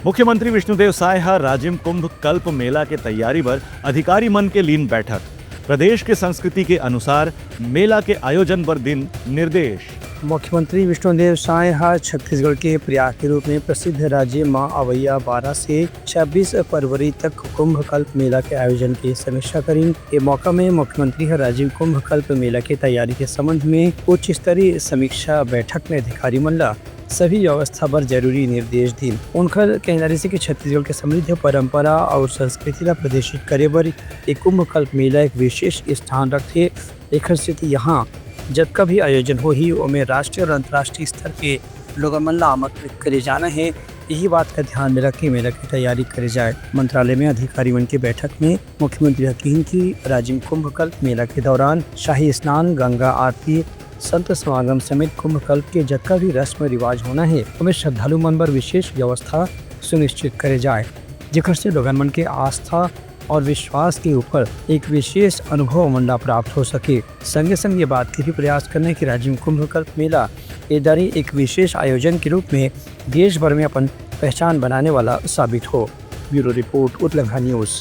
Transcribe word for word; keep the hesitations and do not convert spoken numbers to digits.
मुख्यमंत्री विष्णुदेव साय ह राजिम कुंभ कल्प मेला के तैयारी बर अधिकारी मन के लीन बैठक। प्रदेश के संस्कृति के अनुसार मेला के आयोजन बर दिन निर्देश। मुख्यमंत्री विष्णुदेव साय ह छत्तीसगढ़ के प्रयाग के रूप में प्रसिद्ध राजिम म अवइया बारह से छब्बीस फरवरी तक कुंभ कल्प मेला के आयोजन के समीक्षा करीन। ए मौका में मुख्यमंत्री ह राजिम कुंभ कल्प मेला के तैयारी के संबंध में उच्च स्तरीय समीक्षा बैठक में अधिकारी मन ला सभी व्यवस्था बर जरूरी निर्देश दीन। उनकर कहना रहिस कि छत्तीसगढ़ के समृद्ध परंपरा अउ संस्कृति ला प्रदर्शित करे बर ए कुंभ कल्प मेला एक विशेष स्थान रखथे। एखर सेती यहाँ जतका भी आयोजन होही, ओमे राष्ट्रीय और अंतर्राष्ट्रीय स्तर के लोगन मन ला आमंत्रित करे जाना हे। यही बात का ध्यान में रख के मेला की तैयारी करे जाए। मंत्रालय में अधिकारी मन के बैठक में मुख्यमंत्री ह किहिन कि राजिम कुंभ कल्प मेला के दौरान शाही स्नान, गंगा आरती, संत समागम समेत कुंभ कल्प के जतका भी रस्म रिवाज होना हे, ओमे श्रद्धालु मन बर विशेष व्यवस्था सुनिश्चित करे जाए, जेकर से लोगन मन के आस्था और विश्वास के ऊपर एक विशेष अनुभव मन ला प्राप्त हो सके। संगे संग ये बात के भी प्रयास करना हे कि राजिम कुंभ कल्प मेला ए दारी एक विशेष आयोजन के रूप में देश भर में अपन पहचान बनाने वाला साबित हो। Bureau report, Utlangha news.